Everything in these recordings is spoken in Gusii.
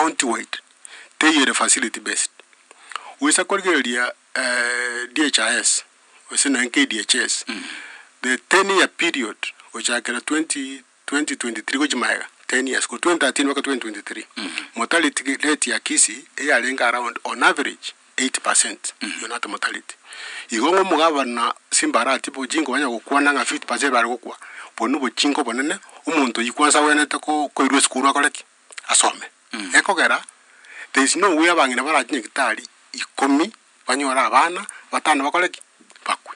county wide, teiyo ere facility based. Goisa korigereria DHIS gose nonye KDHS, the 10 year period gochakera 20 2023 gochia magega, 10 years, korwa 2013 mpaka 2023, mortality rate ya Kisii eyarenge around on average 8 percent neonatal mortality. Igo ng'a omogabana Simba Arati bochingo banya gokwana ng'a 50 percent bare gokwa, obwo na obochingo obonene, omonto oyio kwanza agwenerete ko koirwa esukuru akore ki? Asome. Ekogera, there is no way abang'ina barache nyagetari ikomi, banyore abana, batano bakore ki? Bakwe.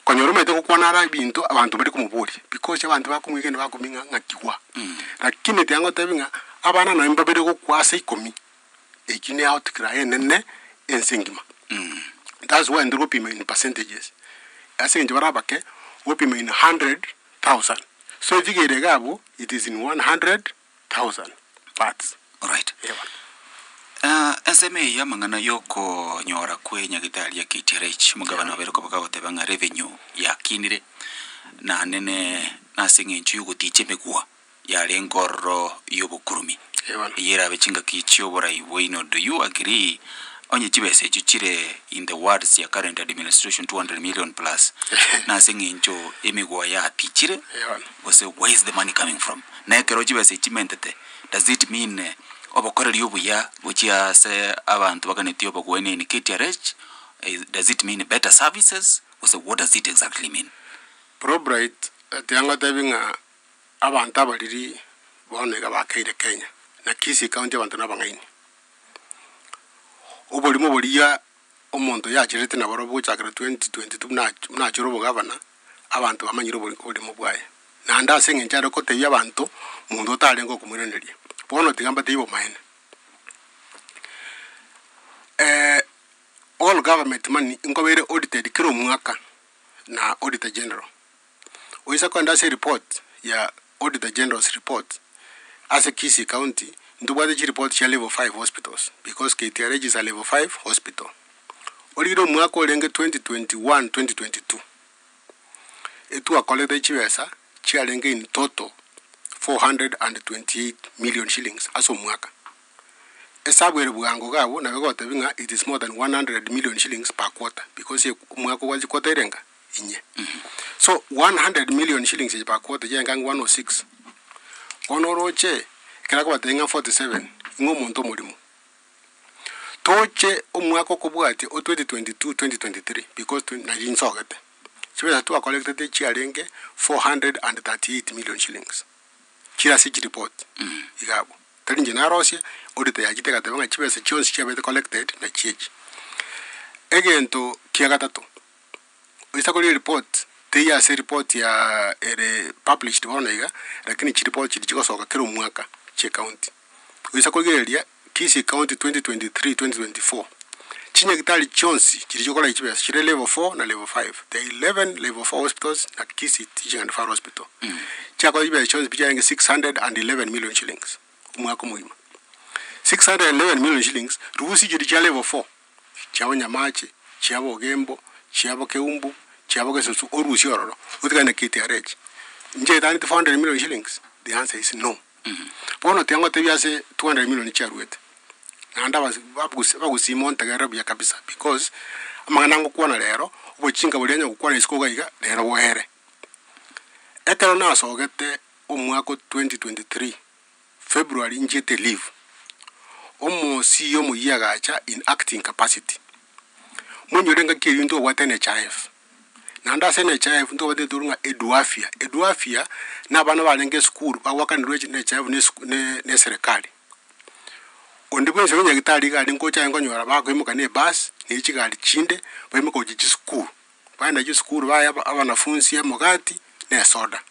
Konyora omanyete gokwana ara ebinto abanto mbari komoboria, because abanto bakomwegena bakoming'a ng'aki gwa. Lakini tiga ngotebi ng'a, abana nonye mbabere gokwa ase ikomi, eki ne outcry enene ense engima. That's why ndiri gopima in percentages, ase eng'encho bare abake, ogopima in 100,000. So efigure ere iga abwo, it is in 100,000 births. Alright. Eeh bono. Ensemo eye y'amang'ana y'okonyora kwe nyagetari ya KTRH, omogabana obeire koba kagoteba ng'a revenue yakinire, naende ne nase eng'encho y'ogoticha emegwa yarenge ororo y'obokurumi. Eeh bono. Eyio erabe chingaki chi'oborai bwaino, do you agree onye chibesa echio chire in the words ya current administration 200 million plus, nase eng'encho emegwa yatichire, Eeh bono. gose where is the money coming from? Na ekero chibesa echi chimentete, does it mean obokoreri obuya gochia ase abanto baganetie obogweneni KTRH, does it mean better services, gose what does it exactly mean? Probright, tiga ngotebi ng'a abanto abariri bono iga bakeire Kenya, na Kisii County abanto nabang'aini. Oborimo boria omonto yacherete nabarobwo gochakera 2022 buna buna achore obogavana, abanto bamanyire obori oborimo bwaye. Naende ase eng'encho are gotebia abanto, monto otarenge okomoiraneria. Bono tiga mbatebie obomaene, all government money nkoba ere audited kera omwaka na auditor general. Oise kogenda ase ereport ya auditor general's report, ase Kisii county, ntobwate chireport chia level five hospitals because KTRH is a level five hospital. Orire omwaka orenge 2021 2022, etwakorete chibesa chiarenge in total 428 million shillings ase omwaka. Esabu ere bwango iga abwo nabo egotebia ng'a it is more than 100 million shillings per quarter because omwaka obwate chiquarter erenga? Inye. So 100 million shillings echi per quarter chiarenge ang'e 106. Bono oroche, ekero akobatebia ng'a 47, ng'a omonto omorimo. Toche omwaka okobwatia o 2022 2023 because twe nari nsogete, chibesa twacollectete chiarenge 438 million shillings, chire ase chireport iga abwo. Tari inche narosie, auditor yachete egateba ng'a chibesa chionsi chiabete collected nachi echi. Egento kia gatato, oisa koria ereport, teiyo ase ereport ya ere published bono iga, lakini chireport chiria chigosoka kera omwaka chia ecounty. Oisa korigereria Kisii county 2023 2024, chinyagitari chionsi chiria chikora chibesa chire level four na level five, there are 11 level four hospitals na Kisii Teaching and Referral Hospital. Chiakora chibesa chionsi pi chiarenge 611 million shillings omwaka omogima. 611 million shillings, rusia chiria chia level four, chiabo Nyamache, chiabo Ogembo, chiabo Keumbu, chiabo Gesusu, orusie ororo, otigane na KTRH. Inche etaneti 400 million shillings? The answer is no. Bono tiga ngotebie ase 200 million chiaruete, naende abas bagusi abagusii montegerere buya kabisa because, amang'ana ngokwana rero, obochinga boria onye gokwana isiko iga iga, rero boere. Ekero nasogete omwaka o 2023, February nchiete leave, omosii omoyia agacha in acting capacity, monyore engaki eywo ntobwate NHIF. Naende ase NHIF ntobwate etoru ng'a Eduafia. Eduafia, na abana barenge esukuru bagoakanerwa echi NHIF na esuku na eserekari. Onde bwensi onye nyagetari iga aria nkocha aye nkonyora bakoimoka na ebus, na chigari chinde, baimoka gochia chisukuru. Baenda chisukuru bae aba abanafunsi emogati na esoda.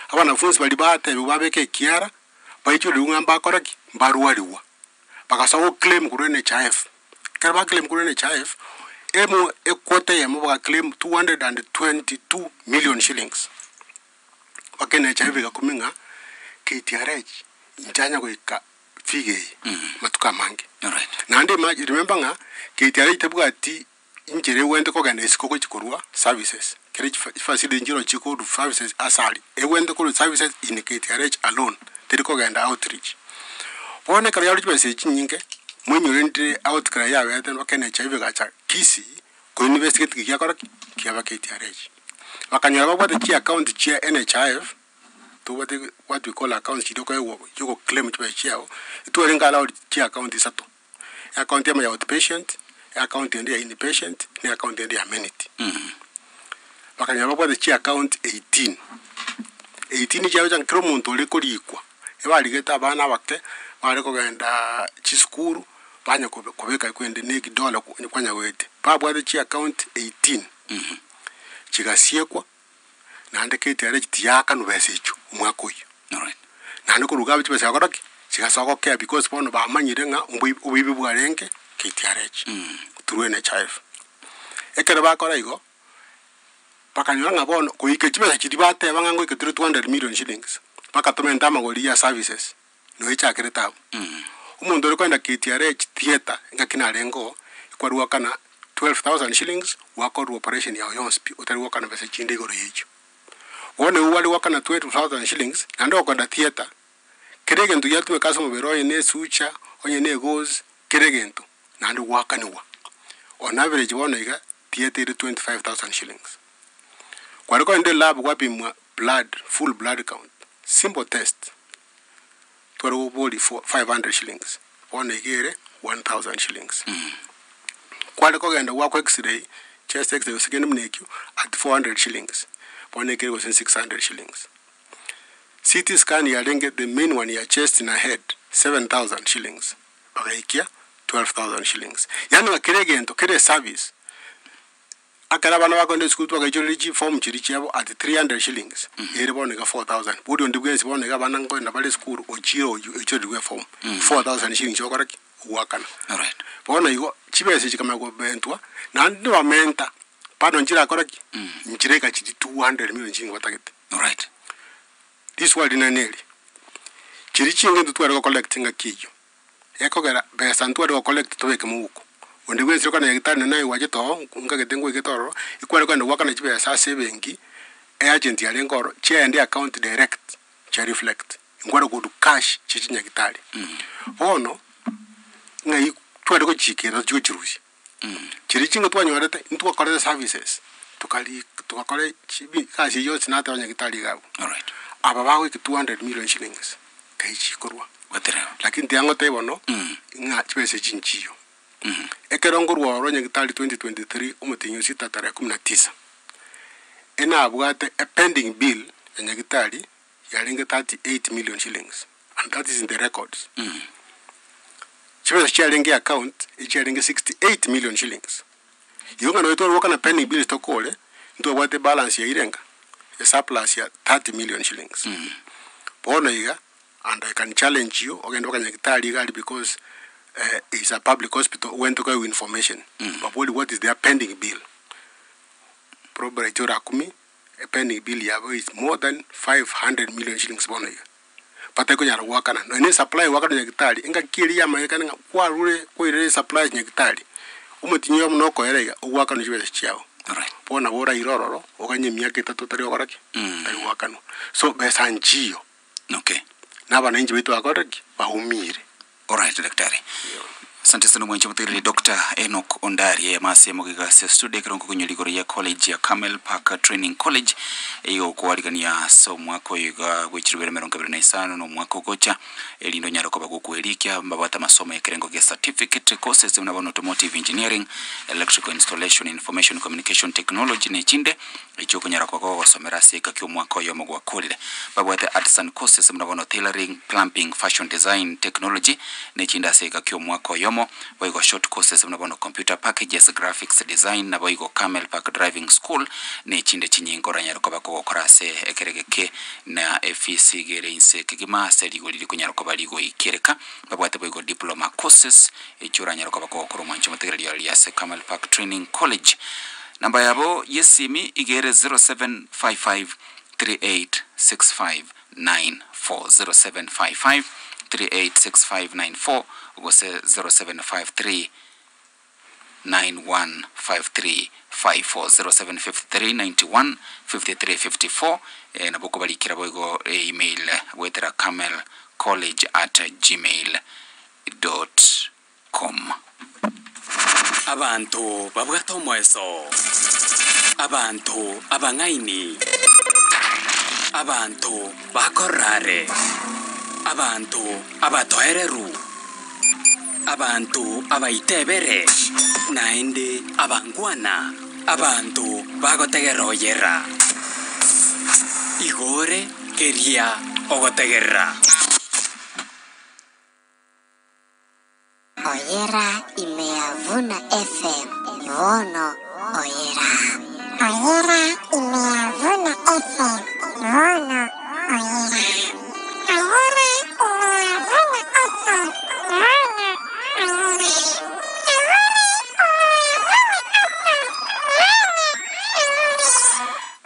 Abanafunsi baria batebiwa babeke ekiara, baichorerigwe ng'a mbakora ki? Mbarwariwa. Bagasoa goclaim korwa NHIF. Ekero ba claim korwa NHIF, emo equota eyemo baga claim 222 million shillings. Mpaka NHIF egakumia ng'a KTRH nchanya goika figure eye matuko amange. Alright. Naende imagine remember ng'a KTRH tebwati inchera egwenerete kogenda isiko gochia korwa services, kere chifa chifacility nchiroo chikorwa services ase aria, egwenerete korwa services in KTRH alone, teri kogenda outreach. Bono ekero yarure chibesa echi chinyinge, mwenyore ndire outcry yabete mpaka NHIF egacha Kisii ko investigate ki giakora ki? Kiaba KTRH. Bakanyora babwate chiaccount chia NHIF, tobwate what we call accounts chiria okoegwa chia ogoclaim chibesa chiago, etwarenge allowed chiaccount isato, eaccount emo ya outpatient, eaccount ende ya inpatient, na eaccount ende ya amenity. Bakanyora babwate chiaccount 18, 18 chiagocha kera omonto ore korikwa, ebarigete abana abake, bare kogenda chisukuru, banya kobe kobeka kwende na ekidola kwanya goetia. Babwate chiaccount 18, chigasiekwa, naende KTRH tiyakanwa besa echio omwaka oyio. Alright. Naende korwa iga abwo chibesa chigakora ki? Chigasoa gokea because bono bamanyire ng'a oboibi oboibi bwarenge KTRH through NHIF. Ekero bakora igo, bakanyora ng'a bono goika chibesa chiria bateba ng'a ngoika tore 200 million shillings, bakatomenta amagori ya services, noyo echakerete abwo. Omonto ore kogenda KTRH theatre engaki narenge oo, ekwarwa goakana 12,000 shillings, gwakorerwa operation yago yonsi pi, otari goakana besa chinde igoro ya echio. Bono igo gware goakana 12,000 shillings, naende gokogenda theatre, kera egento giatumeka ase omobere oye na esucha, onye na egozi, kera egento, naende goakaniwa. On average bono iga, theatre ere 25,000 shillings. Kware kogenda elab gwapimwa blood, full blood count, simple test, tware goboria for 500 shillings, bono iga ere 1000 shillings. Kware kogenda goakwa x-ray, chest x-ray gose kende buna ekio, at 400 shillings, bono ekere gose 600 shillings. CT scan yarenge the main one ya chest na head, 7000 shillings, bagaikia 12000 shillings. Yaani ng'a kera egento, kera eservice, Ekero abana bakoenda esukuru twagaichoreria chiform chiria chiabo at 300 shillings, ere bono iga 4000. Bori onde bwensi bono iga abana nkoenda bare esukuru ochire oywo oichorerigwe eform, 4000 shillings ogokora ki? Ogoakana. Alright. Bono igo, chibesa echi chikamanya komentwa, naende nibamenta, bado nchirakora ki? Nchiraika chiria 200 million shillings batagete. Alright. Riswali rinde neri, chiria chinge intwe tware gocollect ngaki eyio, Gekogera besa ntware gocollect tobeke mobuko, onde bwensi okana nyagetari nonye naye gwachete oo nkagete ngoigete ororo, ekware kogenda goakana chibesa ase ebenki, eagent yarenge ororo, chiaende account direct, chia reflect, nkware korwa cash chia chinyagitari. Bono, ng'ai tware gochiikera tochie gochirusia, chiria chinga twanyorete, ntwakorete services, tokari togakora chibi egasi eywo yonsi nateba nyagetari iga abwo. Alright. Aba bagoika 200 million shillings, nkai chikorwa. Gwatereba. Lakini tiga ngotebie bono, ng'a chibesa echi nchiyo. Ekero nkorwa ororo nyagetari 2023 omotienyi o sita tarehe kumi na tisa, enabwate epending bill ya nyagetari yarenge 38 million shillings and that is in the records. Chibesa chiarenge account echiarenge 68 million shillings. Igo ng'a nonya twaroka na pending bills tokore, ntwabwate balance yaire enga? Esurplus ya 30 million shillings. Bono iga, and I can challenge you, ogende mpaka Nyagetari iga aria because is a public hospital, ogende okoegwa information, babori what is their pending bill. Probably intwe orakumie, epending bill yabo is more than 500 million shillings bono iga. Batari konyara goakana, nonya ne esupply goakana Nyagetari, engaki eria yamanyekane ng'a kwarure kwairire esupply Nyagetari, omotinyi oyomo nokoera iga, ogoakanwa chibesa chiago. Alright. Bono nabo oraire ororo, oganye emiaka etato otari gokora ki? Otari goakanwa. So besa nchiyo. Okay. Na abananchi baito bakorire ki? Baumire. Alright daktari. Asante sana mwanche motegereri Doctor Enock Ondari eye mase mogiga ase studio ekero nkokonyora igoro ya college ya Carmel Park Training College eye gokoarigania ase omwaka oyo iga bwe chilifu bibere emerongo ebere na isano na omwaka ogocha erinde onyare koba gokwerikia mbabwate amasomo ekerengo gia certificate courses buna bono automotive engineering, electrical installation, information communication technology na echinde Echio okonyara koba kogosomera ase ekaki omwaka oyomo gwakorire. Babwate artisan courses buna bono tailoring, plumbing, fashion design, technology ne echinde ase ekaki omwaka oyomo. Boigo short courses buna bono computer packages, graphics design naboigo Carmel Park Driving School ne echinde chinyinge oranyare koba kogokora ase ekere geke na efees iga ere inse kegima ase rigori rikonyara koba rigoikereka. Babwate boigo diploma courses echio oranyare koba kogokora omwanchi omotegereri aria ase Carmel Park Training College. Namba yabo y'esimi iga ere 0755386594, 0755386594 gose 0753 915354, 0753915354, nabo okobarikera boigo email goetera carmelcollege at gmail. dot com. Abanto babwate omoeso, abanto abang'aini, abanto bakorora are, abanto abatoereru, abanto abaitebere, naende abangwana, abanto bagotegerera oyera. Igore keria ogotegerera. Oyera ime ya Vuna FM, bono oyera. Oyera ime ya Vuna FM, bono oyera. Oyera ime ya Vuna FM, bono oyera.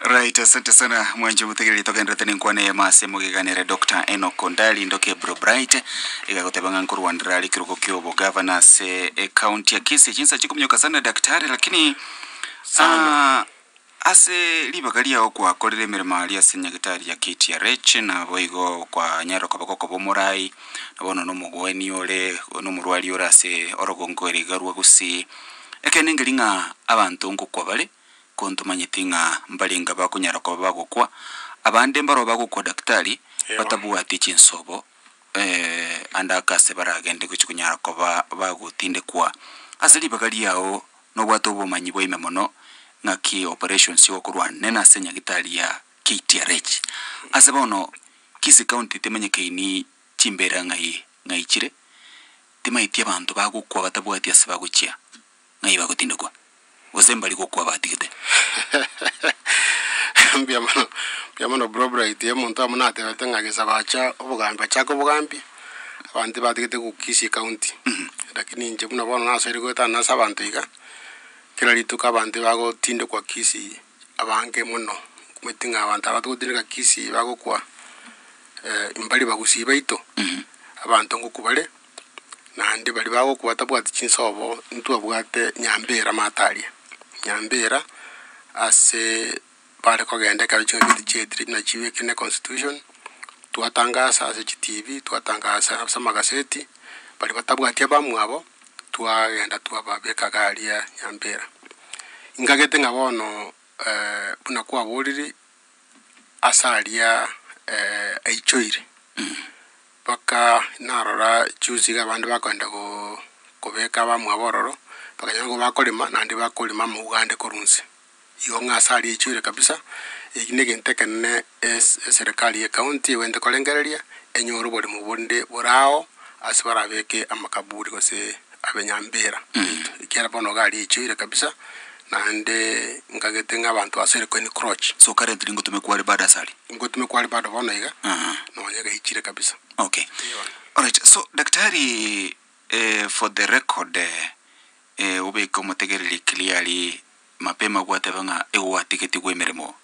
Right, asante sana mwanche mutegereri togenderete nenkwana eyemo ase mogeganere Dr. Enock Ondari ndoke Bro Bright igagoteba ng'a nkorwandera are ekerogo kia obogavana ase ecounty ya Kisii chinsa chikominyoka sana daktari lakini ah, ase ribaga riao gwakorire emeremo aria ase nyagetari ya KTRH naboigo kwanyara koba gokoba omorai na bono nomogweni ore nomorwari ore ase orogongo ere iga rwa Gusii ekene nkeri ng'a abanto ngokwa bare Ko ntomanyeti ng'a mbarenga bakonyara koba bagokwa, abande mbaroo bagokwa daktari batabwati chinsobo ande ake ase baragende gochia konyara koba bagotindekwa. Ase ribaga riao nobwate obomanyi bwa ime mono ng'aki operations chigokorwa nene ase nyagitari ya KTRH. Ase bono Kisii County temanyekeini chimbera ng'ai ng'ai chire, timaeti abanto bagokwa batabwati ase bagochia ng'ai bagotindekwa. Gose mbari gokwa batigete. Mbuya mono, mbuya mono bro Bright, omonto amo natebete ng'a gesa bacha obogambi bachake obogambi, abanto batigete gokisia ecounty. Lakini inche buna bono nasoire goetana ase abanto iga, kera rituko abanto bagotindekwa Kisii abange mono, nkumeti ng'a abanto aba togotindeka Kisii bagokwa mbari bagusii baito, abanto ngokwa bare. Naende baria bagokwa batabwati chinsobo, ntwabwate nyambera mataria, nyambera ase bare kogenda ekero chingaki chiaetire buna chibekire na econstitution, twatangasa ase chitibi, twatangasa ase amagaseti, baria batabwati abamwabo, twagenda twababeka iga aria nyambera. Nkagete ng'a bono buna kwaborire, ase aria aichoire. Mpaka narora juzi iga abande bakoenda go kobeka abamwabo ororo, bakanyora nigo bakorema naende bakorema amauga ande korwa inse. Igo ng'a ase aria aichoire kabisa, eki na egento ekenene es eserekari ya ecounty egwenerete korengereria, enyore oboremo bonde bore ao, ase barabeke amakaburi gose abe nyambera yaito, ekiagera bono iga aria aichoire kabisa, naende nkagete ng'a abanto basoire ko encroach. So currently ngotumekwa are bado ase aria? Ngotumekwa are bado bono iga, nonya gaichire kabisa. Okay. Alright, so daktari eh, for the record eh, obeke omotegereri clearly mapema gwateba ng'a egwatigetigwe emeremo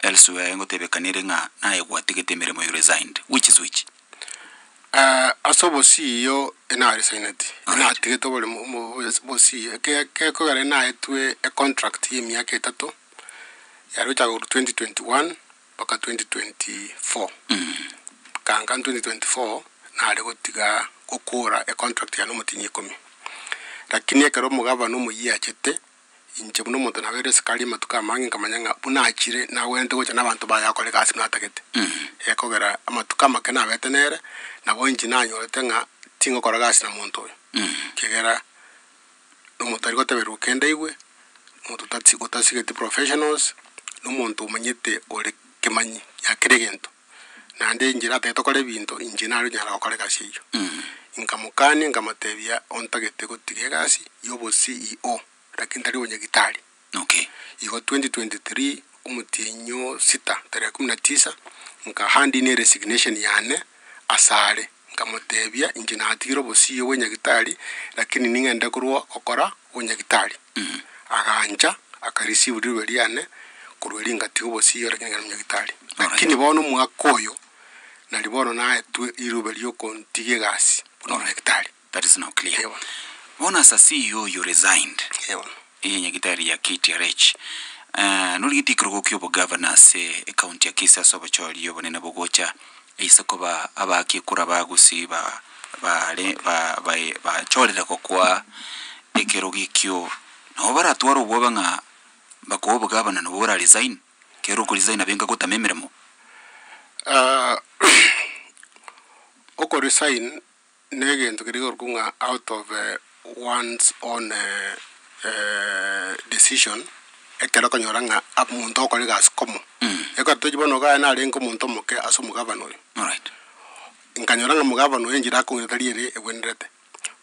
elsewhere ngotebekanere ng'a naye gwatigete emeremo you resigned, which is which? Ase obosiio enaresigneti, enatigete oboremo omo obosiio, eke gekogera enaetwe econtract ya emiaka etato, yare gochaka korwa 2021 mpaka 2024. Kanka 2024 nare gotiga gokora econtract yane omotienyi ikomi. Lakini ekero omogabana omoyia achete, Inche buna omonto nabeire esukari amatuko amange nkamanya ng'a buna achire nagwenerete gocha na abanto baye akore egasi buna atagete. Gekogera amatuko amake nabete nere, nabo inche nanyorete ng'a tingokora gasi na monto oyo, ekiagera na omonto tari goteberwa kende aigwe, omonto otati otasigeti professionals, na omonto omanyete ore kemanyi ya kera egento. Naende inche natagete tokore ebinto, inche nare onyara gokora egasi eyio. Nkamokania nkamotebia ontagete gotiga egasi ya obo CEO lakini tari obonyagitari. Okay. Igo 2023 omotienyi o sita tarehe kumi na tisa, nka hand in eresignation yane asare, nkamotebia inche natigire obo CEO bwa enyagitari lakini ning'ende korwa gokora obonyagitari. Agancha, aka receive riruba riane, korwa erio ngatiga obosio lakini nkagenda omonyagitari. Lakini bono omwaka oyo, nari bono naetwe riruba riokontiga egasi buna omonyagitari. That is now clear. Ee bono. Bono as a CEO you resigned Ee bono. eye nyagitari ya KTRH. Norigetie ekerogo kia obogavana ase ecounty ya Kisii ase obochori obonene bogocha eise koba abaaki ekura ba Gusii ba bare ba bae bachorire gokwa ekerogo ekio, nabo baratware obwoba ng'a bakoa obogabana nabo ora resign, kero oko resign nabo enga gotama emeremo. Oko resign na egento keria gekorokwa ng'a out of one's own decision, ekero okonyora ng'a omonto ogokora egasi komo. Ekero tochi bono iga narenge omonto omoke ase omogabana oyo. Alright. Nkanyora ng'a omogabana oyo enchera akong'ira tari ere ebwenerete.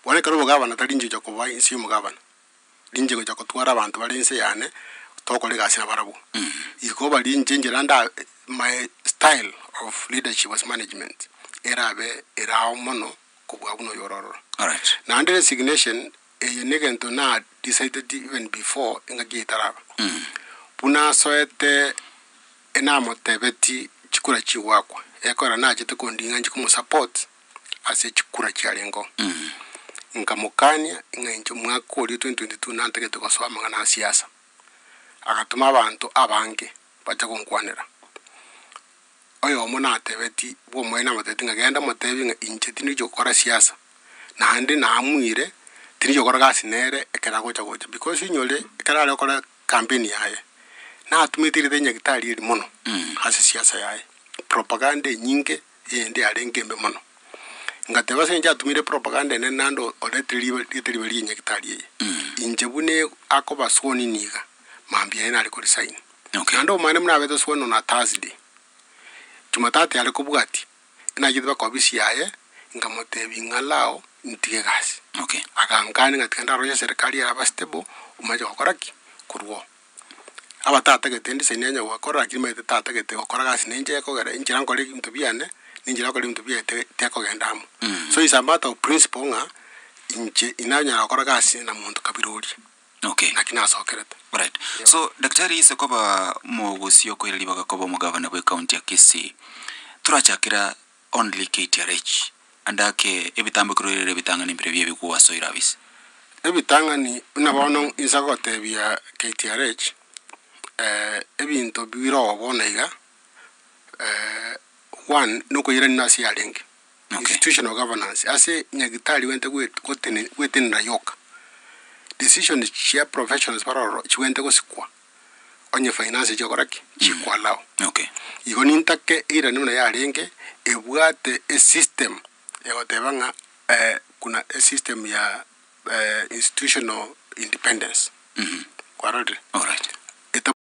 Bono ekero omogabana tari inche gocha koba inse ya omogabana, ninche gocha kotwara abanto bare inse yane, togokora egasi nabarabwo. Igo baria inche enchera nda my style of leadership gose management, erabe ere ao mono kobua buna oyore ororo. Alright. Naende resignation, eye na egento na decided even before engaki eye etaraba. Buna asoete enamotebeti chikura chigwakwa, ekero nachete konding'a inche komosupport ase chikura chiarengeo. Nkamokania ng'a inche omwaka oria 2022 nantagete gosoa amang'ana a siasa. Agatoma abanto abange bache gonkwanera. Oyomo natebeti bwa omoerio namotebeti ng'a genda motebi ng'a inche tindi gokora siasa, naende naamwire tindi gokora gasi nere ekero agocha gocha because inyore ekero are gokora campaign yaye, natumete erieta nyagetari eri mono ase siasa yaye, propaganda enyinge eyende yarenge embe mono. Ngateba ase eng'encho atumire propaganda enene naende oretire ribe rieta ribe ria nyagetari eye, inche buna akoba sworn in iga, mambia yaye nare koresign. Okay. Naende omanyete buna abete sworn on a Thursday, Jumatatu yare kobwatia, nachete mpaka ofisi yaye, nkamotebia ng'a allow ntige egasi. Okay. Agankania ng'a tiga ndaroche serikali eraba stable, omanye gokora ki? Korwa oo. Aba tatagete ndesign onye gokora lakini omanyete tatagete gokora gasi na inche ekogera inche nkore ebinto biane, na inche nakora ebinto biaye tekogenda amo. So is a matter of principle ng'a inche inanyara gokora gasi na monto kabira oria. Okay. Naki nasokerete. Alright. So, Daktari ise koba mogosi okoira ribaga koba omogavana bwe county ya Kisii, torachakera only KTRH, ande ake ebitambo ekero oirire ebitang'ani mbire bia ebigwa ase oire abise. Ebitang'ani buna bono inse gotebia KTRH, ebinto bire oo bono iga, one, nokoirania ase yarenge, institutional governance, ase nyagetari ogente gotene gwetenena yoka, decisions chia professionals bare ororo chibwenerete gosikwa, onye finance chigokora ki? Chikoallow. Okay. Igo nintake eirani buna yarenge, ebwate esystem egoteba ng'a kuna esystem ya institutional independence, kwarorire? Alright. Eta.